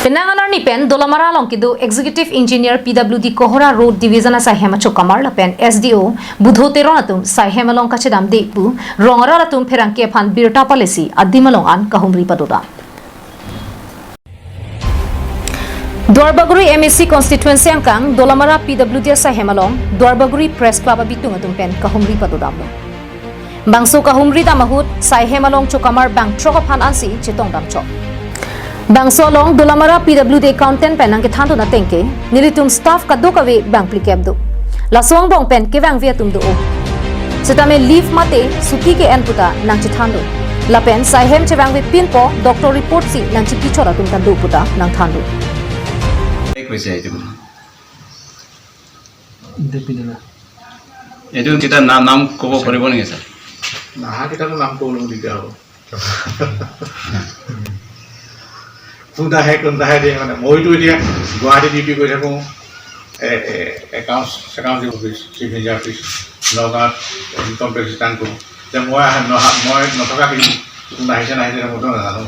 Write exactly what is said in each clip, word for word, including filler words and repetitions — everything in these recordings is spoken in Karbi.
Penang anarni pen Dolamara along kedo Executive Engineer P W D Kohora Road Division asaihem achokamar lapen S D O Budho Teron atum saihem along kachedamde pu rong arat atum pherangke aphan birta palesi adim along an kahumri padodam. Duarbagori M A C constituency angkang Dolamara P W D asaihem along Duarbagori Press Club abitung atum pen kahumri padodamlo. Bangso kahumri dam ahut saihem along chokamar bang throk aphan ansi chetongdam chot. Bangso along Dolamara P W D accountant pen nangkethandun ateng ke nelitum staff kadokave bang phlikep do. Laso angbong pen kevangve atum do-o. Setame leave mate chuti ke-en puta nangchethandun. Lapen saihem chevangve pinpo doctor report si nangchipi chot atum ta do puta nangthandun. কৈছে এইটো কথা। দে পিনে না। এইটো কিতা নাম নাম ক'ব পাৰিব নেকি ছাৰ? নাহা কেইটাতো নাম ক'ব দিগদাৰ হ'ব। কোনটা আহে কোনটা আহে দিয়ে মানে মইতো এতিয়া গুৱাহাটী ডিউটি কৰি থাকোঁ। Accounts accounts office, chief engineer office, নগাঁৱত ইনকম টেক্স ৰিটাৰ্ণ কৰোঁ। এতিয়া মই আহে নহা মই নথকাখিনি কোন আহিছে নাহিছে মইতো নাজানো।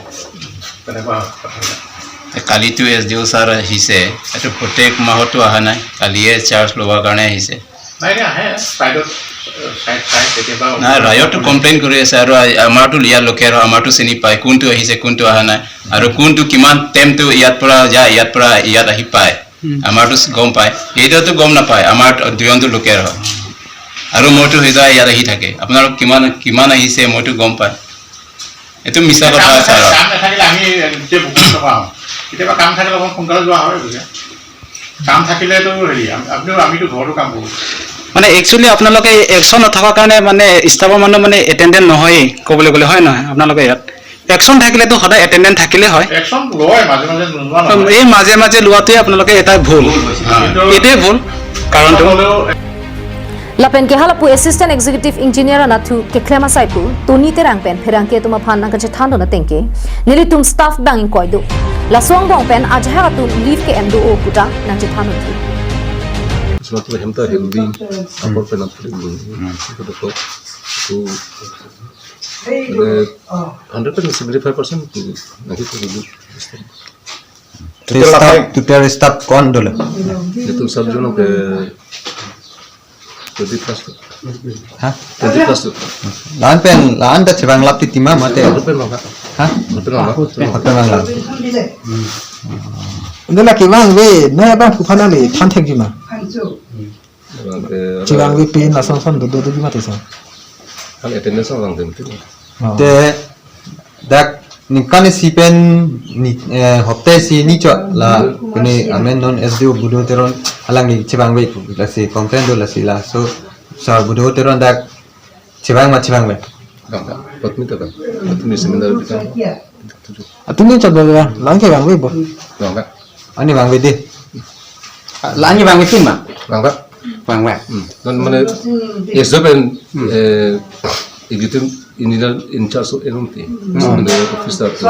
তেনেকুৱা হয় কথাবিলাক। কালিতো এছ ডি অ' ছাৰ আহিছে, এইটো প্ৰত্যেক মাহতো অহা নাই, কালিয়ে চাৰ্জ লোৱাৰ কাৰণে আহিছে। নাই নাই আহে, ছাইডত ছাইড চাই কেতিয়াবা। নাই, ৰাইজেতো কমপ্লেইন কৰি আছে আৰু আ- আমাৰতো ইয়াৰ লোকেল হয়, আমাৰতো চিনি পায় কোনটো আহিছে কোনটো অহা নাই আৰু কোনটো কিমান টাইমটো ইয়াৰ পৰা যায়, ইয়াৰ পৰা ইয়াত আহি পায়, আমাৰতো গম পায়। এইটোতো গম নাপায়, আমাৰ দুজনটো লোকেল হয় আৰু মইতো সেইদৰে ইয়াত আহি থাকে। আপোনালোক কিমান কিমান আহিছে মইতো গম পায়। এইটো মিছা কথা কাম ছাৰ। কাম নাথাকিলে আমি নিজে বুকুত থকা হওঁ। কেতিয়াবা কাম থাকিলে অকণ সোনকালে যোৱা হয় বুজে। কাম থাকিলেতো হেৰি আম- আপুনিও আমিতো ঘৰতো কাম কৰোঁ। মানে একচুৱেলি আপোনালোকে একশ্যন নথকাৰ কাৰণে মানে ষ্টাফৰ মানুহ মানে এটেণ্ডেণ্ট নহয়েই ক'বলৈ গ'লে, হয় নহয়? আপোনালোকে ইয়াত একশ্যন থাকিলেতো সদায় এটেণ্ডেণ্ট থাকিলে হয়। একশ্যন লয় মাজে মাজে নোলোৱা নহয়। এই মাজে মাজে লোৱাটোৱে আপোনালোকে এটা ভুল, কিন্তু এইটোৱে ভুল। কাৰণটো হ'লেও Lapen ke halapu Assistant Executive Engineer anatthu keklem asai pu Tony Terang pen pherangke atum aphan nangkachethandun ateng ke nelitum staff bang ingkoi do. Laso angbong pen ajahak atum leave ke-en do-o puta nangchethandun thu. Selalu hem ta healthy, apor pen apor itu dokok itu hundred percent seventy five percent itu nanti itu dulu. Total staff, total staff kon dolo? Itu sab jono ke twenty plus tu. Ha? Twenty plus tu. Lan pen, lan ta chevang lap ti tima mate. Itu pen maka. Ha? Itu pen maka. Hotel lang lap. Nela kevangve, na abang puphana le than thek jima. Chevangve pen lason son do do do jima te sa. Kan attendance orang tem tu. Te dak ningkan isi pen ni eh, hopta isi ni chot la kuni amen non S D O Budho Teron alangli chevangve pu lasi complain do lasi laso sir Budho Teron dak chevang ma chevangve. Kan buat ni tu kan. Buat ni seminar tu kan. Atum ni chot ba lang kevangve bo. Kan kan. Ani vangve de. Lan ni vangve tima? Kan kan. Vangve. Dan mana S D O pen eh executive engineer in charge of N M T. Mana office tu aku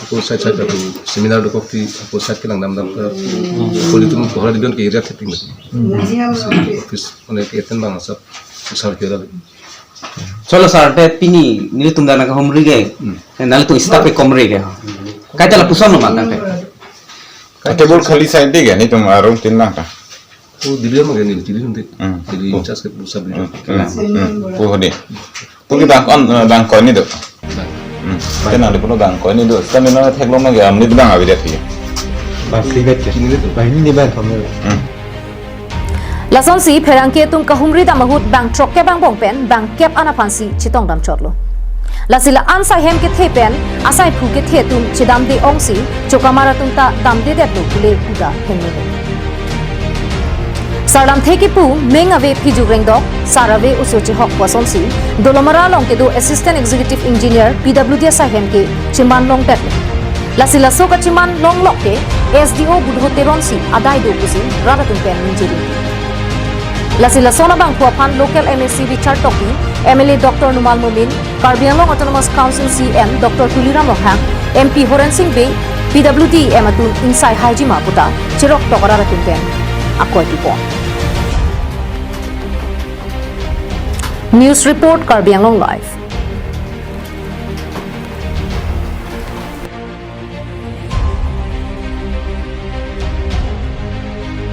aku side side tu seminar tu kopi aku side kelang dam dam ke politum bahwa di don ke area setting tu. Office mana ke ten bang asap besar kira. Cholo sir, te pini nelitum dana kahumri ke. Nelitum staff ke komri ke. Kaita lapuson lo matang ke. Table khali side de gani tum arum tin lang ta. Oh, Delhi ma gani, Delhi nanti. Hmm. Delhi in charge ke pusat Delhi. Hmm. Hmm. Puhodi. Puki bang kon bang koni do. Hmm. Kena di puno bang koni do. Kami na thek lo ma gam ni bang abi dia thi. Bang private ke. Bang ini bang kami. Hmm. Lasonsi pherangke atum kahumri dam ahut bang throk kep angbong pen bang kep an aphansi chetongdam chotlo. Lasi la-an saihem kethe pen asaiphu kethe atum chedamde ongsi chokamar atum ta damdedetlo pule kuda hengnelo. Sarlamthe kipu meng ave phiju rengdok, sar ave oso chehok pu asonsi Dolamara along kedo Assistant Executive Engineer P W D asaihem ke cheman longdetlo. Lasi laso kacheman longlok ke S D O Budho Teron si adai do pusi rat atum pen ningje ri. Lasi lason abangphu aphan local M A C Richard Tokbi, M L A Doctor Numal Momin, Karbi Anglong Autonomous Council C E M Doctor Tuliram Ronghang, M P Horen Sing Bey, P W D E M atum ingsai haijima puta cherok tok arat atum pen akoi pipon. News report, Karbi Anglong Live.